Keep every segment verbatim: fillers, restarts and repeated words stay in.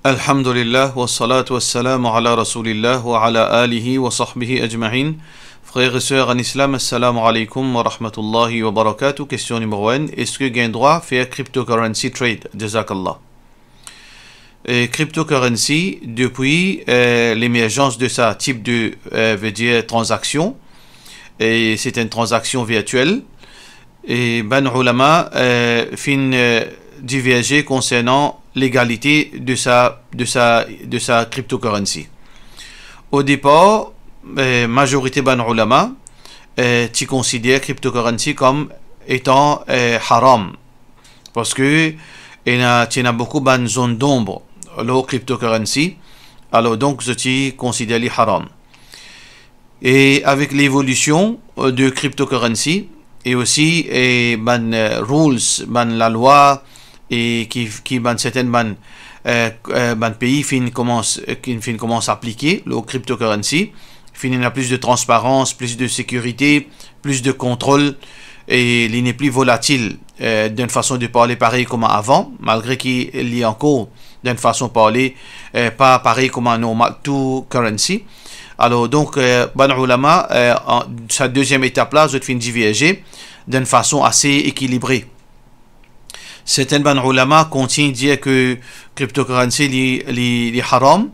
Alhamdulillah, wa salatu wa salam ala Rasoulillah, wa ala alihi wa sahbihi ajma'in. Frères et sœurs en islam, assalamu alaikum wa rahmatullahi wa barakatuh. Question numéro un, est-ce que gagn drwa fer cryptocurrency trade? Jazakallah. E cryptocurrency, depi, euh, lemerzans de sa tip de, euh, vedir tranzaksion, e se enn tranzaksion virtiel, e bann oulama, euh, finn, euh, diverze konsernan legalite de sa, de sa, de sa cryptocurrency. O depar, euh, mazorite bann oulama, euh, ti konsider cryptocurrency kom etan, euh, haram. Parski ena, ti ena boukou bann zone d'ombre lor cryptocurrency. Alor donk, zot ti konsider li haram. E avek levolision, euh, de cryptocurrency, e osi, e bann, euh, rules, bann lalwa, e ki, ki bann sertenn bann, euh, euh, bann pei finn koumans, euh, ki finn koumans aplike lor cryptocurrency, finn ena plis de transparans, plis de sekirite, plis de kontrol, e li nepli volatil, euh, dan enn fason de parle parey kouma avan, malgre ki li ankor, dan enn fason parle, euh, pa parey kouma normal tou currency. Alor donk, euh, bann oulama, euh, an, sa deziem etap la, zot finn diverze dan enn fason ase ekilibre. Sertenn bann oulama kontign dir ke cryptocurrency li, li, li haram,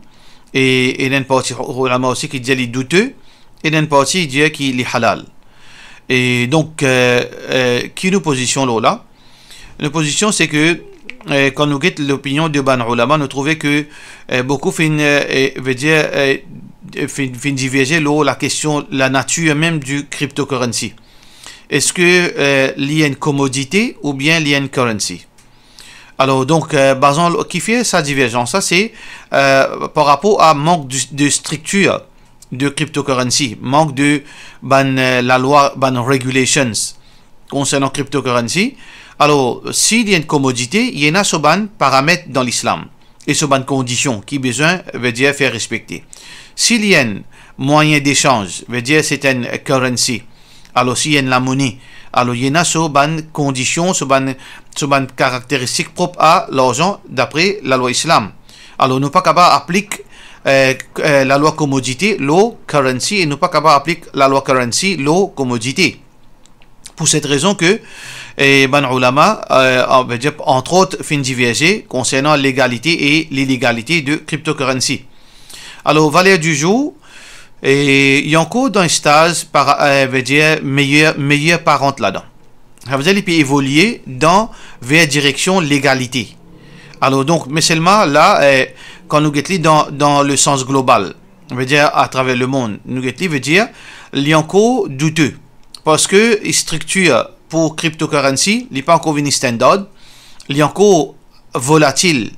e, e ena enn parti oulama osi ki dir li doute, e ena enn parti dir ki li halal. E donk, euh, euh, ki nou pozision lor la? Nou pozision se ke, euh, kan nou get lopinion de bann oulama, nou trouve ke, euh, boukou finn, euh, euh, vedir, euh, finn, finn diverze lor lakestion, lanatir mem di cryptocurrency. Eski, euh, li enn komodite oubien li enn currency? Alor donk, euh, bazan, kifer sa diverzans la, se, euh, par rapor a mank de, de striktir de cryptocurrency, mank de bann, euh, lalwa, bann regulations konsernan cryptocurrency. Alor, si li enn komodite, li ena so bann paramet dan lislam e so bann kondision ki bizin, vedir, fer respekte. Si li enn mwayin desanz, vedir se enn currency, alor si li enn lamone, alor li ena so bann kondision, so bann, so bann karakteristik prop a larzan dapre lalwa islam. Alor nou pa kapav aplik, euh, euh, lalwa komodite lor currency e nou pa kapav aplik lalwa currency lor komodite. Pou set rezon ke, eh, bann oulama, eh, an, vedir, antrot, finn diverze konsernan legalite e lilegalite de cryptocurrency. Alor, valer di zour, eh, li ankor dan staz par, eh, vedir, meyer, meyer pa rant ladan. Savedir li pe evolie dan, ver direksion legalite. Alor, donk, me selman la, eh, kan nou get li dan, dan le sans global, vedir atraver lemond, nou get li, vedir li ankor doute. Parski striktir pou cryptocurrency, li pa ankor vini standard, li ankor volatil,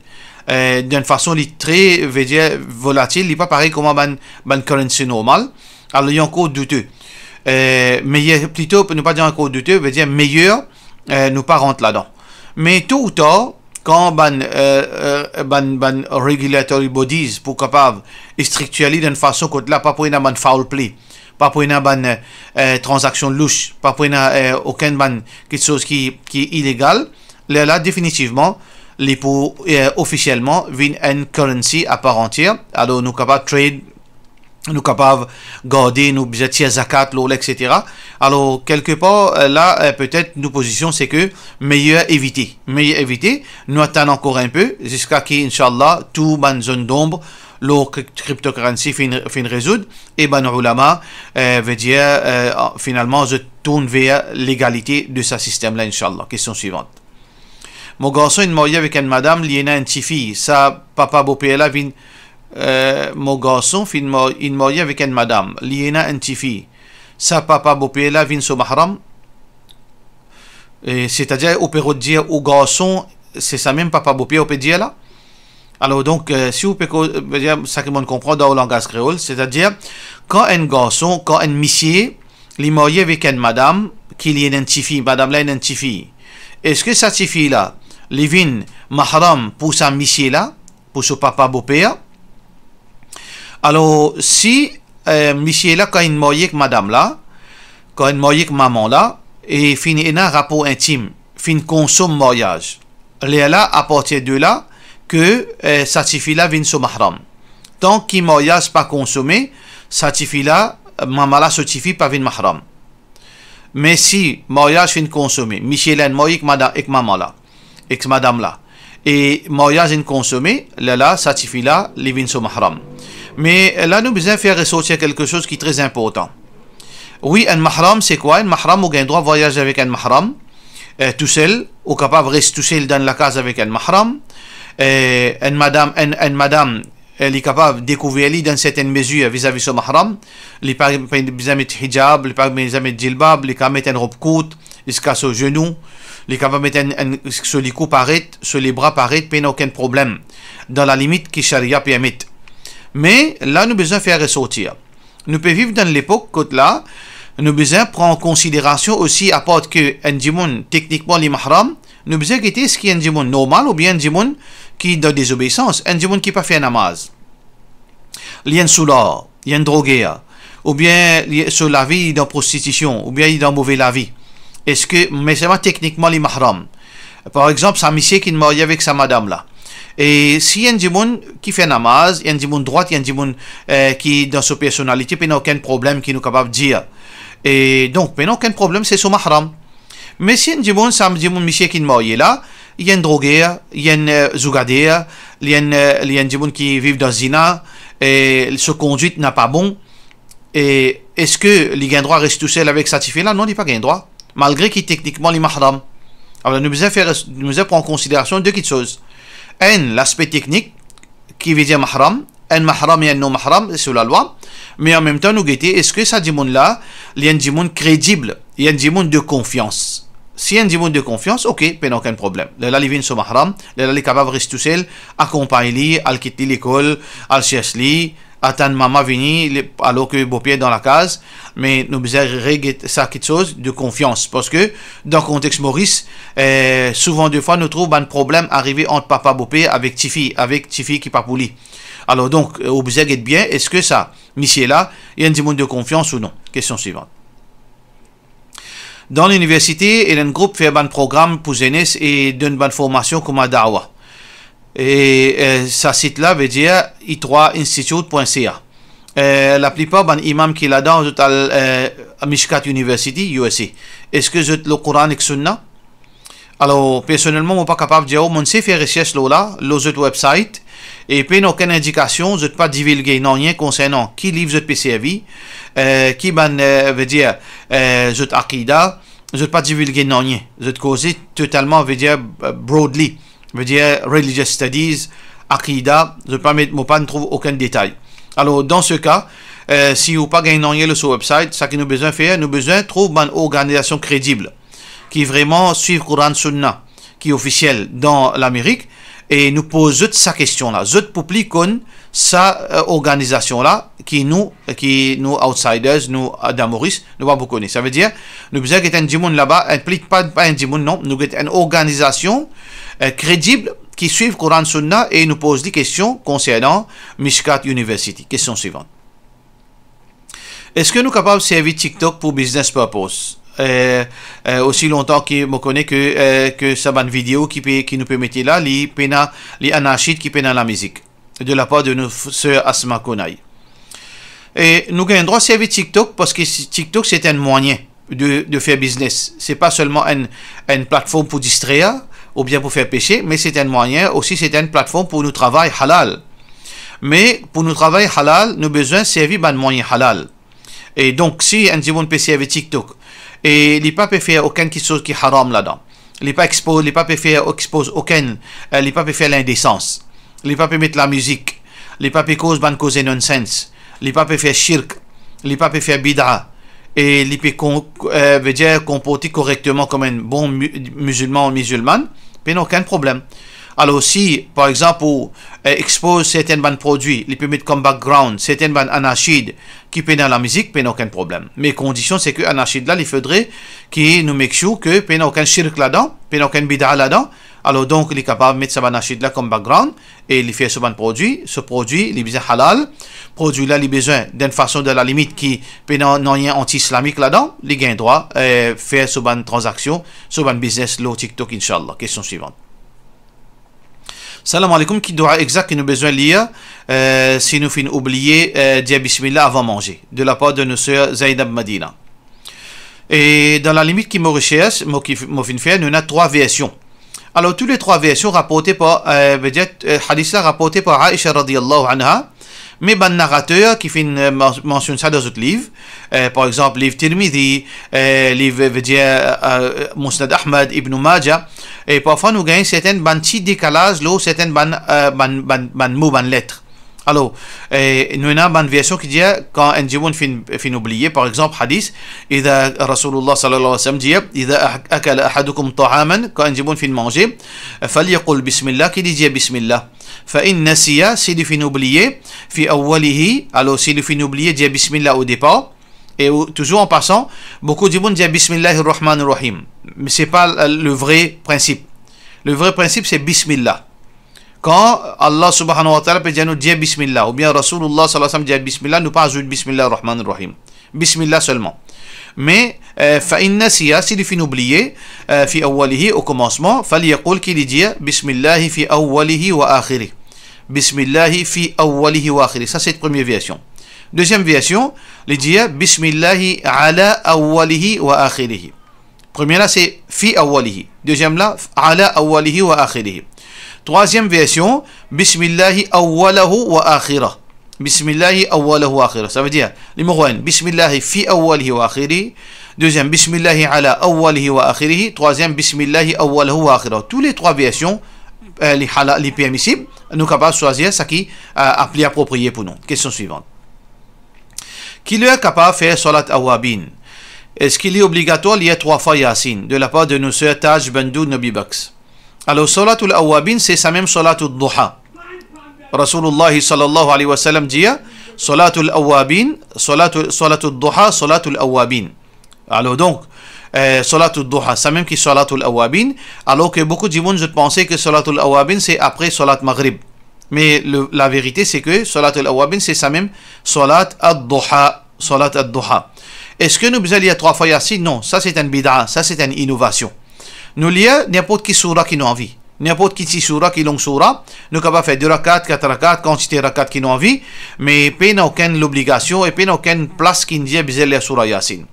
eh, dan enn fason li tre, vedir volatil, li pa parey kouma bann, bann currency normal. Alor, li ankor doute. Eh, meyer, plito, nou pa dir ankor doute, vedir meyer, eh, nou pa rant ladan. Me to ou tar, kan bann, eh, eh, bann, bann regulatory bodies pou kapav striktir li dan enn fason kot la pa pou ena bann foul play, pa pou ena bann, eh, tranzaksion louch, pa pou ena, eh, okenn bann kiksoz ki, ki ilegal, lerla definitivman, li pou, eh, ofisielman vinn enn currency a par antier. Alor, nou kapav trade, nou kapav garde, nou bizin tir zakat lor li, et cetera. Alor, kelkepar, eh, la, eh, petet nou pozision se ke meyer evite. Meyer evite, nou atann ankor enpe, ziska ki, inshallah, tou bann zone d'ombre lor crypt-, cryptocurrency finn, finn rezoud, e bann oulama, eh, vedir, eh, finalman, zot tourn ver legalite de sa sistem la, inshallah. Kestion swivant. Mo garson inn marye avek enn madam, li ena enn tifi. Sa papa boper la vinn, eh, mo garson finn mar-, inn marye avek enn madam, li ena enn tifi. Sa papa boper la vinn so mahram? E, setadir, ou pe rod dir ou garson, se sa mem papa boper ou pe dir la? Alor, donk, eh, si ou pe ko-, vedir, sa ki mo'nn konpran dan ou langaz kreol, setadir, kan enn garson, kan enn misie, li marye avek enn madam, ki li ena enn tifi, madam la ena enn tifi, eski sa tifi la, li vinn mahram pou sa misie la, pou so papa boper? Alor, si, eh, misie la, kan inn marye ek madam la, kan inn marye ek mama la, e finn ena rapor intim, finn konsom maryaz, lerla, apartir de la, ke, eh, sa tifi la vinn so mahram. Tan ki maryaz pa konsome, sa tifi la, mama la so tifi pa vinn mahram. Me si maryaz finn konsome, misie la inn marye ek mada-, ek mama la, ek madam la, e maryaz inn konsome, lerla sa tifi la, li vinn so mahram. Me la nou bizin fer resortir kelke soz ki tre inportan. Wi, enn mahram, se kwa? Enn mahram, ou gagn drwa vwayaze avek enn mahram, eh, tousel, ou kapav res tousel dan lakaz avek enn mahram. Eh, enn madam, enn, enn madam, eh, li kapav dekouver li dan sertenn mezir vizavi so mahram. Li pa, pa bizin met hijab, li pa bizin met jilbab, li kapav met enn rob kourt ziska so zenou, li kapav met enn, enn, so likou paret, so lebra paret, pena okenn problem, dan lalimit ki sharia permet. Me la nou bizin fer resortir. Nou pe viv dan lepok kot la, nou bizin pran konsiderasion osi, apar ke enn dimoun teknikman li mahram, nou bizin gete eski enn dimoun normal oubien enn dimoun ki dan dezobeisans, enn dimoun ki pa fer namaz. Li enn soular, li enn droger, oubien li so lavi dan prostitision, oubien li dan move lavi. Eski, me selman teknikman li mahram. Par exanp, sa misie ki marye avek sa madam la. E si enn dimoun ki fer namaz, enn dimoun drwat, enn dimoun, eh, ki dan so personalite, pena okenn problem ki nou kapav dir. E donk, pena okenn problem, se so mahram. Me si enn dimoun, sa dimoun misie ki marye la, li enn droger, li enn, eh, zougader, li enn, eh, li enn dimoun ki viv dan zina, e so kondwit napa bon, e eski li gagn drwa res tousel avek sa tifi la? Non, li pa gagn drwa. Malgre ki teknikman li mahram. Alor, nou bizin fer, nou bizin pran konsiderasion de kiksoz. Enn, laspe teknik, ki vedir mahram, enn mahram e enn non mahram, se so lalwa, me anmemtan nou gete, eski sa dimoun la, li enn dimoun kredib, li enn dimoun de konfians? Si enn dimoun de konfians, ok, pena okenn problem. Lerla li vinn so mahram, lerla li kapav res tousel, akonpagn li, al kit li lekol, al sers li, atann mama vini, li, alor ke boper dan lakaz, me nou bizin reget sa kiksoz de konfians, parski dan kontex Moris, eh, souvan defwa nou trouv bann problem arive ant papa boper avek tifi, avek tifi ki pa pou li. Alor donk, eh, ou bizin get bien, eski sa misie la, li enn dimoun de konfians ou non? Kestion swivan. Dan liniversite, Ellen Group fer bann program pou zenes e donn bann formasion kouma dawa. E, eh, sa sit la vedir i trwa institute pwen C A. Eh, laplipar bann imam ki ladan, zot al, eh, Mishkat University, U S A. Eski zot lor Koran ek Sunna? Alor, personelman, mo pa kapav dir ou, mo inn sey fer resers lor la, lor zot website, e pena okenn indikasion, zot pa divilge nanye konsernan ki liv zot pe servi, eh, ki bann, eh, vedir, eh, zot akida, zot pa divilge nanye. Zot koze totalman, vedir, eh, broadly, vedir religious studies, akida, zot pa met, mo pa trouv okenn detay. Alor, dan se ka, eh, si ou pa gagn nanye lor so website, sa ki nou bizin fer, nou bizin trouv bann organizasion kredib ki vreman swiv Koran Sunna, ki ofisiel dan Lamerik, e nou poz zot sa kestion la. Zot pou pli konn sa, eh, organizasion la ki nou, ki nou outsiders, nou, eh, dan Moris, nou pa pou kone. Sa vedir, nou bizin get enn dimoun laba, enn pli, pa, pa enn dimoun, non, nou get enn organizasion, eh, kredib ki swiv Koran Sunna e nou poz li kestion konsernan Mishkat University. Kestion swivan. Eski nou kapav servi TikTok pou business purpose? Eh, eh, osi lontan ki mo kone ke, eh, ke sa bann video ki pe, ki nou pe mete la, li pena, li anarchid ki pena lamizik, de lapar de nou f-, ser Asma Konay. E nou gagn drwa servi TikTok parski si, TikTok se enn mwayin de, de fer biznes. Se pa selman enn, enn platform pou distrer oubien pou fer pese, me se enn mwayin osi, se enn platform pou nou travay halal. Me pou nou travay halal, nou bizin servi bann mwayin halal. E donk, si enn dimoun pe servi TikTok, e li pa pe fer okenn kiksoz ki haram ladan, li pa expo-, li pa pe fer, expoz okenn, eh, li pa pe fer lindesans, li pa pe met lamizik, li pa pe koz bann koze nonsense, li pa pe fer shirk, li pa pe fer bid'a, e li pe kon-, eh, vedir konporte korekteman kouma enn bon mi-, mizilman ou mizilmann, pena okenn problem. Alor si, par exanp, ou, eh, expoz sertenn bann prodwi, li pe met kom background sertenn bann anarchid ki pena lamizik, pena okenn problem. Me kondision se ke anarchid la, li fodre ki nou make sure ke pena okenn shirk ladan, pena okenn bid'a ladan. Alor donk, li kapav met sa bann anarchid la kom background e li fer so bann prodwi. So prodwi, li bizin halal. Prodwi la, li bizin, dan fason, dan lalimit ki pena nanye anti-islamik ladan, li gagn drwa, eh, fer so bann tranzaksion, so bann biznes lor TikTok, inshallah. Kestion swivan. Salam alaikum, ki doua exak ki nou bizin lir, eh, si nou finn oubliye, eh, dir bismillah avan manze, de la par de nou ser Zainab Madina. E dan la limit ki mo reserch, mo ki, mo finn fer, nou ena trwa version. Alor, tou le trwa version raporte par, eh, vedir, eh, hadis la raporte par Aisha radiyallahu anha, me bann narater ki finn, eh, man-, mansionn sa dan zot liv, eh, par exanp, liv Tirmidhi, eh, liv, eh, vedir, eh, Musnad Ahmad, Ibn Majah, e parfwa nou gagn sertin bann ti dekalaz lor sertin bann, eh, bann, bann, bann mo, bann let. Alor, eh, nou ena bann version ki dir, kan enn dimoun finn, finn oubliye, par exanp, hadis, idha Rasoulullah sallallahu alayhi wa sallam dir, idha ah-, akala ahadukum ta'aman, kan enn dimoun finn manze, falyaqul bismillah, ki li dir bismillah. Fa in nasiya, si li finn oubliye, fi awwalihi, alor si li finn oubliye dir bismillah o depar, e ou, touzour an pasan, boukou dimoun dir bismillahir rahmanir rahim. Me se pa, eh, le vre prinsip. Le vre prinsip, se bismillah. Kan Allah subhanahu wa ta'ala pe dir nou dir bismillah, oubien Rasoulullah sallallahu alayhi wa sallam dir bismillah, nou pa azout bismillahir rahmanir rahim. Bismillah selman. Me, eh, fa in nasiya, si li finn oubliye, eh, fi awwalihi, o komansman, falyaqul, ki li dir, bismillahi fi awwalihi wa akhirih. Bismillahi fi awwalihi wa akhirih. Sa se premie version. Deziem version, li dir, bismillahi ala awwalihi wa akhirih. Premie la, se fi awwalihi. Deziem la, ala awwalihi wa akhirih. Trwaziem version, bismillahi awwalahu wa akhirah. Bismillahi awwalahu wa akhirah. Sa vedir, nimero enn, bismillahi fi awwalihi wa akhirih. Deziem, bismillahi ala awwalihi wa akhirih. Trwaziem, bismillahi awwalahu wa akhirah. Tou le trwa version, eh, li hala-, li permisib. Nou kapav swazir sa ki, eh, pli apropriye pou nou. Kestion swivan. Ki ler kapav fer salat awabin? Eski li obligatwar lir trwa fwa Yasin? De la par de nou ser Taj Bandu Nobibaks. Alor, salatul awabin, se sa mem salatul duha. Rasoulullah sallallahu alayhi wa sallam dir, salatul awabin, salatu, salatul duha, salatul awabin. Alor donk, eh, salatul duha, sa mem ki salatul awabin, alor ke boukou dimoun, zot panse ke salatul awabin, se apre salat Maghrib. Me le, laverite, se ke salatul awabin, se sa mem salat ad-duha, salat ad-duha. Eski nou bizin lir trwa fwa Yasin? Non, sa se enn bid'a, sa se enn inovasion. Nou lir ninport ki soura ki nou anvi. Ninport ki ti soura, ki long soura, nou kapav fer de rakat, kat rakat, kantite rakat ki nou anvi, me pena okenn lobligasion e pena okenn plas ki dir bizin lir soura Yasin.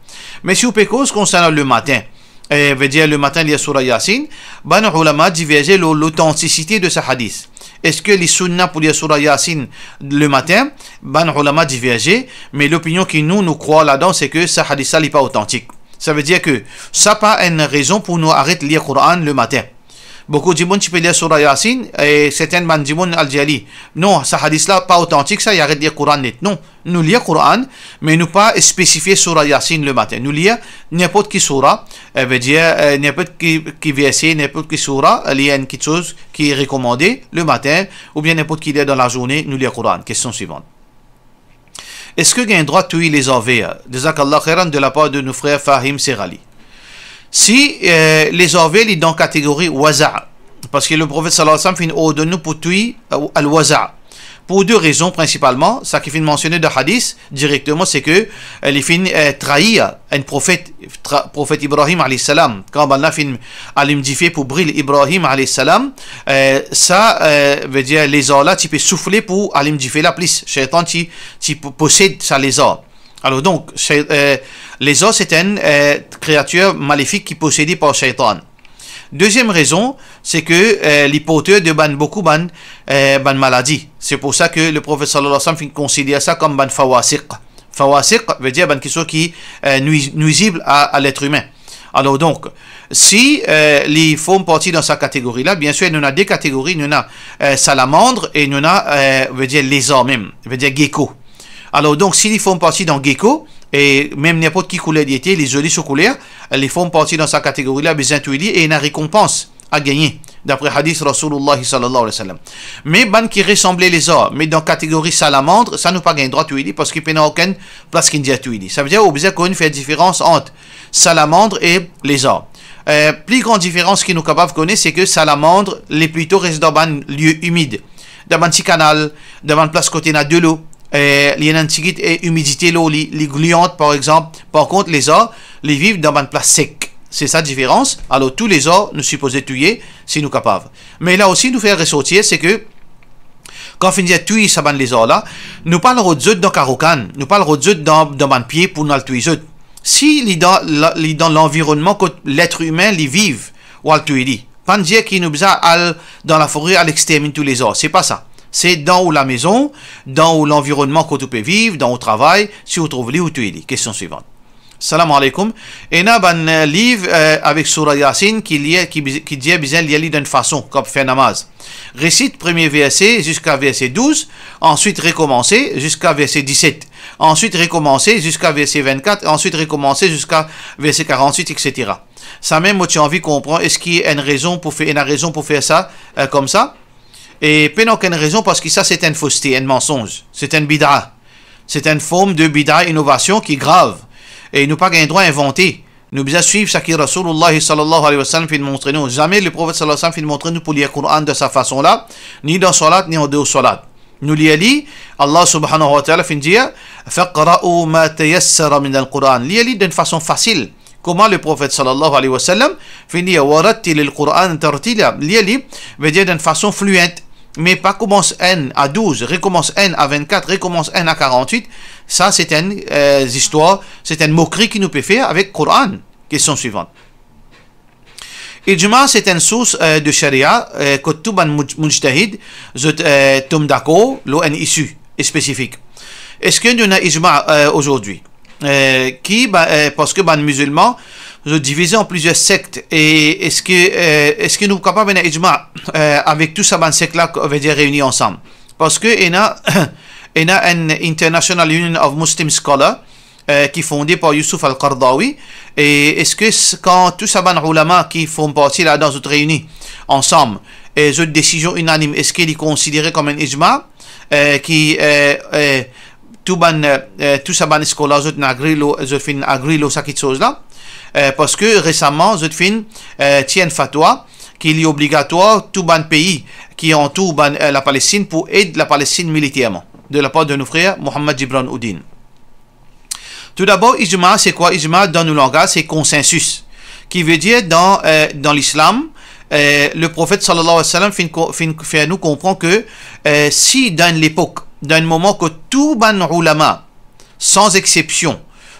Me si ou pe koz konsernan le matin, eh, vedir le matin lir soura Yasin, bann oulama diverze lor lotantisite de sa hadis. Eski li sunna pou lir soura Yasin le matin? Bann oulama diverze, me lopinion ki nou, nou krwar ladan, se ke sa hadis la, li pa otantik. Sa vedir ke sa pa enn rezon pou nou aret lir Koran le matin. Boukou dimoun ti pe lir soura Yasin, e sertin bann dimoun al dir li, "Non, sa hadis la pa otantik, sa, e aret lir Koran net." Non, nou lir Koran, me nou pa spesifie soura Yasin le matin. Nou lir ninport ki soura, eh, vedir, eh, ninport ki, ki verse, ninport ki soura, li enn kiksoz ki rekomande le matin, oubien ninport ki ler dan lazourne, nou lir Koran. Kestion swivan. Eski gagn drwa touy lezar ver? Jazakallah khairan, de la par de nou frer Fahim Serali. Si, eh, lezar ver li dan kategori waza', parski le Profet sallallahu alayhi wa sallam finn ordonn nou pou touy, eh, al-waza'. Pou de rezon prinsipalman, sa ki finn mansione dan hadis direkteman, se ke, eh, li finn, eh, trair enn profet, tra-, profet Ibrahim alayhi salam, kan bannla finn alim dife pou bril Ibrahim alayhi salam, eh, sa, eh, vedir lezar la ti pe soufle pou alim dife la plis. Shaytan ti, ti po-, posed sa lezar. Alor donk, shay-, eh, lezar se enn, eh, kreatir malefik ki posede par Shaytan. Deziem rezon, se ke, eh, li porter de bann, boukou bann, eh, bann maladi. Se pou sa ke le Profet sallallahu alayhi wa sallam finn konsider sa kom bann fawasiq. Fawasiq vedir bann kiksoz ki, eh, nwi-, nwizib a, a letr imin. Alor donk, si, eh, li form parti dan sa kategori la, biensir, nou ena de kategori, nou ena, eh, salamandr e nou ena, eh, vedir lezar mem, vedir geko. Alor donk, si li form parti dan geko, e mem ninport ki kouler li ete, li zoli so kouler, li form parti dan sa kategori la, bizin touy li e ena rekonpans a gagne, dapre hadis Rasoulullah sallallahu alayhi wa sallam. Me bann ki resanble lezar, me dan kategori salamandr, sa nou pa gagn drwa touy li, parski pena okenn plas ki dir touy li. Sa vedir ou bizin kone fer diferans ant salamandr e lezar. Eh, pli gran diferans ki nou kapav kone, se ke salamandr, li plito res dan bann lie imid, dan bann ti kanal, dan bann plas kot ena delo, eh, li ena enn tigit, eh, imidite lor li, li gliant, par exanp. Par kont, lezar, li viv dan bann plas sek. Se sa diferans. Alor, tou lezar, nou sipoze touye, si nou kapav. Me la osi nou fer resortir, se ke kan finn dir touy sa bann lezar la, nou pa al rod zot dan karo kann, nou pa al rod zot dan, dan bann pie pou nou al touy zot. Si li dan la, li dan lanvironnman kot letr imin li viv, ou al touy li. Pa'nn dir ki nou bizin al dan lafore, al extermine tou lezar. Se pa sa. Se dan ou lamezon, dan ou lanvironnman kot ou pe viv, dan ou travay, si ou trouv li, ou touy li. Kestion swivan. Salam aleykoum. Ena bann, eh, liv, eh, avek soura Yasin ki lir, ki biz-, ki dir bizin lir li dan enn fason, kom fer namaz. Resit premie verse ziska verse douz, answit rekomanse ziska verse diset, answit rekomanse ziska verse vennkat, answit rekomanse ziska verse karannswit, et cetera. Samem mo ti anvi konpran, eski enn rezon pou fer, ena rezon pou fer sa, eh, koumsa? E pena okenn rezon, parski sa se enn foste, enn mansonz, se enn bid'a. Se enn form de bid'a, inovasion ki grav. E nou pa gagn drwa invante. Nou bizin swiv seki Rasoulullah sallallahu alayhi wa sallam finn montre nou. Zame Leprofet sallallahu alayhi wa sallam finn montre nou pou lir Koran dan sa fason la, ni dan swalat, ni an deor swalat. Nou lir li, Allah subhanahu wa ta'ala finn dir, "Faqra'u ma tayassara min al-Quran." Lir li dan enn fason fasil. Kouma Leprofet sallallahu alayhi wa sallam finn dir, "Wa rattilil Qur'ana tartila." Lir li, vedir dan enn fason fluent, me pa koumans enn a douz, rekoumans enn a vennkat, rekoumans enn a karannswit. Sa se enn, eh, zistwar, se enn mokri ki nou pe fer avek Koran. Kestion swivan. Ijma se enn sours, eh, de sharia, eh, kot tou bann muj-, mujtahid, zot, eh, tom dakor lor enn issue spesifik. Eski nou ena ijma, eh, azordi? Eh, ki, ba, eh, parski bann mizilman, zot divize an plizier sekt, e eski, eh, eski nou kapav ena ijma, eh, avek tou sa bann sekt la, vedir reini ansam? Parski ena, ena enn International Union of Muslim Scholar, eh, ki fonde par Yusuf al-Qaradawi, e eski s-, kan tou sa bann oulama ki form parti ladan zot reini ansam, e zot desizion inanim, eski li konsidere kom enn ijma, eh, ki, eh, eh, tou bann, eh, tou sa bann skolar zot finn agri lor, zot finn agri lor sa kitsoz la, eh, parski resaman zot finn, eh, tir enn fatwa ki li obligatwar tou bann pei ki antour bann, eh, Lapalestin pou ed Lapalestin militerman, de lapar de nou frer Mohammad Jibran Uddin. Toudabor, ijma, se kwa ijma? Dan nou langaz, se konsensis. Ki vedir dan, eh, dan Lislam, eh, Leprofet sallallahu alayhi wa sallam finn ko-, finn fer nou konpran ke, eh, si dan enn lepok, dan enn moman kot tou bann oulama, san exsepsion,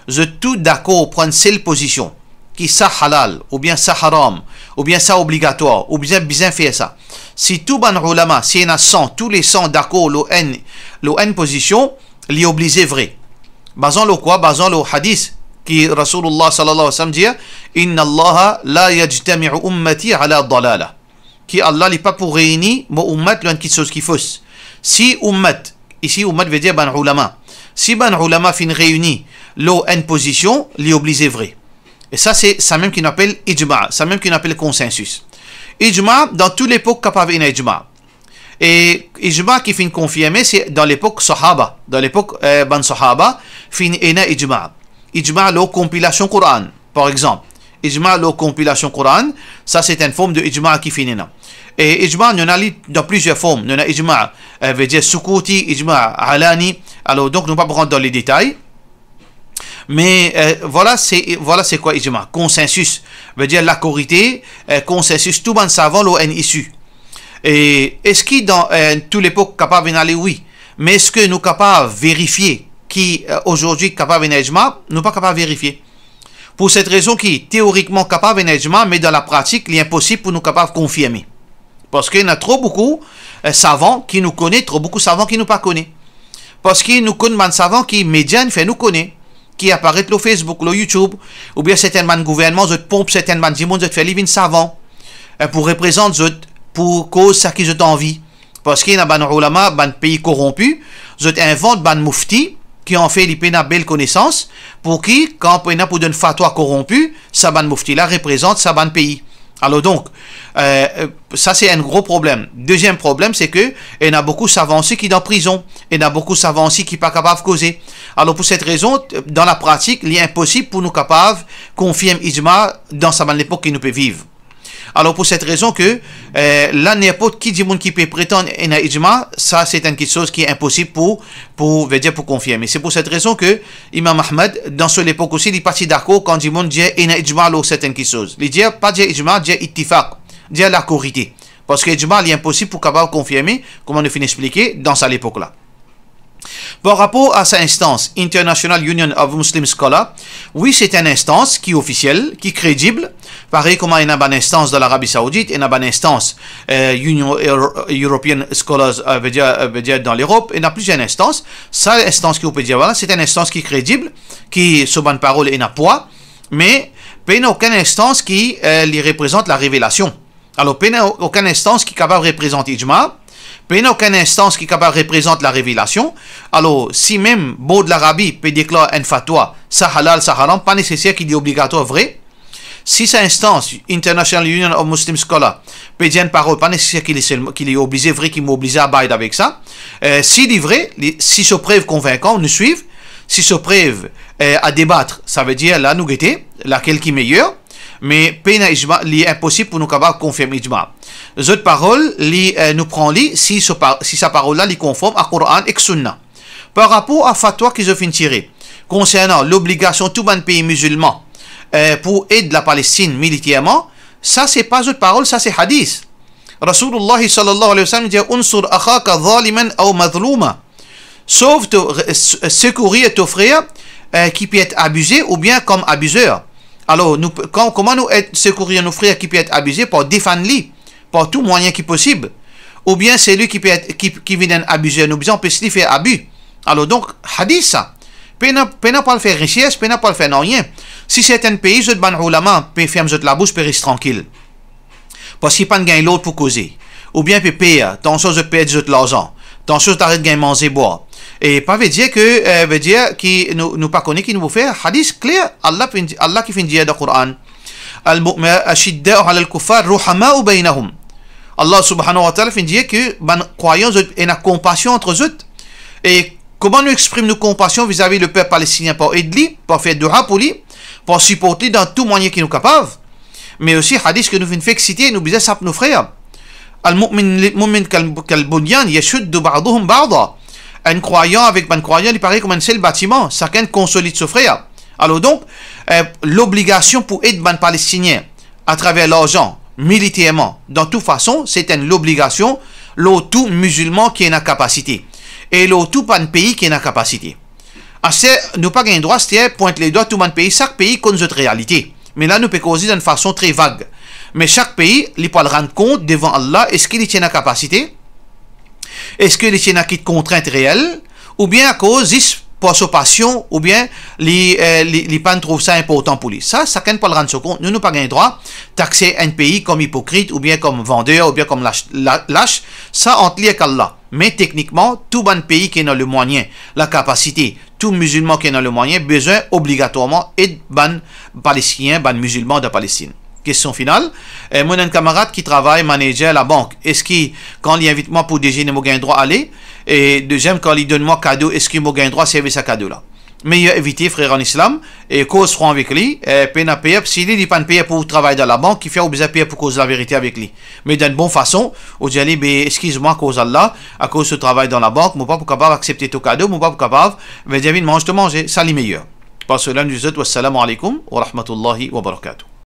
zot tou dakor pran enn sel pozision, ki sa halal, oubien sa haram, oubien sa obligatwar, oubien bizin fer sa. Si tou bann oulama, si ena san, tou le san dakor lor enn, lor enn pozision, li oblize vre. Bazan lor kwa? Bazan lor hadis ki Rasoulullah sallallahu alayhi wa sallam dir, "Inna Allaha la yajtami'u ummati ala dalala." Ki Allah li pa pou reini mo oummat lor enn kitsoz ki fos. Si oummat, isi oummat vedir bann oulama, si bann oulama finn reini lor enn pozision, li oblize vre. E sa se samem ki nou apel ijma, samem ki nou apel konsensis. Ijma, dan tou lepok kapav ena ijma. E ijma ki finn konfirme, se dan lepok sahaba. Dan lepok, eh, bann sahaba, finn ena ijma. Ijma lor konpilasion Koran, par exanp. Ijma lor konpilasion Koran, sa se enn form de ijma ki finn ena. E ijma, nou ena li dan plizier form. Nou ena ijma, eh, vedir sukuti, ijma alani. Alor, donk, nou pa pou rant dan le detay. Me, eh, vwala se, vwala se kwa ijma. Konsensis, vedir lakorite, eh, konsensis tou bann savan lor enn issue. E eski dan, eh, tou lepok kapav ena li? Wi. Me eski nou kapav verifie ki, eh, azordi kapav ena ijma? Nou pa kapav verifie. Pou set rezon ki, teorikman kapav ena ijma, me dan lapratik, li inposib pou nou kapav konfirme. Parski ena tro boukou, eh, savan ki nou kone, tro boukou savan ki nou pa kone. Parski nou konn bann savan ki media inn fer nou kone, ki aparet lor Facebook, lor YouTube, oubien sertenn bann gouvernman, zot ponp sertenn bann dimoun, zot fer li vinn savan, eh, pou reprezant zot, pou koz seki zot anvi. Parski ena bann oulama, bann pei koronpi, zot invant bann mufti ki anfet li pena bel konesans, pou ki, kan pena pou donn fatwa koronpi, sa bann mufti la reprezant sa bann pei. Alor donk, eh, sa se enn gro problem. Deziem problem, se ke ena boukou savan osi ki dan prizon, ena boukou savan osi ki pa kapav koze. Alor pou set rezon, dan lapratik, li inposib pou nou kapav konfirm ijma dan sa bann lepok ki nou pe viv. Alor pou set rezon ke, eh, la ninport ki dimoun ki pe pretann ena ijma, sa se enn kitsoz ki inposib pou, pou, vedir pou konfirme. Se pou set rezon ke Imam Ahmad, dan so lepok osi, li pa ti dakor kan dimoun dir ena ijma lor sertenn kitsoz. Li dir, pa dir ijma, dir ittifaq. dir lakorite. Parski ijma, li inposib pou kapav konfirme, kouma nou finn explike, dan sa lepok la. Par rapor a sa instans, International Union of Muslim Scholar, wi, se enn instans ki ofisiel, ki kredib, parey kouma ena bann instans dan Larabi Saoudit, ena bann instans, eh, Union Euro-, European Scholars, eh, vedir, eh, vedir dan Lerop, ena plizier instans. Sa instans ki ou pe dir la, se enn instans ki kredib, ki so bann parol ena pwa, me pena okenn instans ki, eh, li reprezant larevelasion. Alor, pena okenn instans ki kapav reprezant ijma, pena okenn instans ki kapav reprezant larevelasion. Alor, si mem Bord Larabi pe deklar enn fatwa, sa halal, sa haram, pa neseser ki li obligatwar vre. Si sa instans, International Union of Muslim Scholar, pe dir enn parol, pa neseser ki li selman, ki li oblize vre, ki mo oblize abide avek sa. Eh, si li vre, li, si so prev konvinkan, nou swiv. Si so prev, eh, a debat, savedir la nou gete lakel ki meyer. Me pena ijma, li inposib pou nou kapav konfirm ijma. Zot parol, li, eh, nou pran li si so pa-, si sa parol la li konform a Koran ek Sunna. Par rapor a fatwa ki zot finn tire konsernan lobligasion tou bann pei mizilman, eh, pou ed Lapalestinn militerman, sa se pa zot parol, sa se hadis. Rasoulullah sallallahu alayhi wa sallam dir, "Unsur akhaka zaliman aw mazluma." Sov to, re-, se-, sekourir to frer, eh, ki pe et abize oubien kom abizer. Alor, nou pe, kom-, kouma nou ed sekourir nou frer ki pe et abize? Par defann li, par tou mwayin ki posib. Oubien selwi ki pe et, ki, ki vinn enn abizer, nou bizin anpes li fer abi. Alor donk, hadis sa. Pena, pena pou al fer resers, pena pou al fer nanye. Si sertin pei, zot bann oulama pe ferm zot labous, pe res trankil. Parski pa'nn gagn lord pou koze. Oubien pe per, tansion zot perdi zot larzan, tansion zot aret gagn manze bwar. E pa vedir ke, eh, vedir ki nou, nou pa kone ki nou pou fer. Hadis kler, Allah finn di-, Allah ki finn dir dan Koran, "Al-mu'mi-, ashidda'u alal kuffar, ruhama'u baynahum." Allah subhanahu wa ta'ala finn dir ke bann krwayan, zot ena konpasion ant zot. E kouma nou exprim nou konpasion vizavi lepep palestinien? Par ed li, par fer doua pou li, par siport li dan tou mwayin ki nou kapav. Me osi, hadis ke nou finn fek site, nou bizin sap nou frer. "Al-mu'min lil-mu'min kal, kal-bunyan, yashuddu ba'duhum ba'da." Enn krwayan avek bann krwayan, li parey kouma enn sel batiman, sakenn konsolid so frer. Alor donk, eh, lobligasion pou ed bann Palestinien atraver larzan, militerman, dan tou fason, se enn lobligasion lor tou mizilman ki ena kapasite e lor tou bann pei ki ena kapasite. Aster, nou pa gagn drwa, aster, pwint ledwa tou bann pei, sak pei konn zot realite. Me la, nou pe koze dan enn fason tre vag. Me sak pei, li pou al rann kont devan Allah, eski li ti ena kapasite? Eski li ti ena kit kontrint reel? Oubien akoz zis par so pasion, oubien li, eh, li, li pa'nn trouv sa inportan pou li? Sa, sakenn pou al rann so kont. Nou, nou pa gagn drwa taxe enn pei kom ipokrit, oubien kom vander, oubien kom las, la, las. Sa ant li ek Allah. Me teknikman, tou bann pei ki ena lemwayin, lakapasite, tou mizilman ki ena lemwayin, bizin obligatwarman ed bann Palestinien, bann mizilman dan Palestinn. Kestion final, eh, mo ena enn kamarad ki travay manager labank. Eski kan li invit mwa pou dezene, mo gagn drwa ale? E deziem, kan li donn mwa kado, eski mo gagn drwa servi sa kado la? Meyer evite, frer an Islam, e koz fran avek li, eh, pena per, si li, li pa'nn per pou travay dan labank, kifer ou bizin per pou koz laverite avek li? Me dan enn bon fason, ou dir li, "Be, eskiz mwa, akoz Allah, akoz to travay dan labank, mo pa pou kapav aksepte to kado, mo pa pou kapav, vedir vinn manz to manze." Sa li meyer. Pas so la, nou dir zot, wassalamu alaikum wa rahmatullahi wa barakatuh.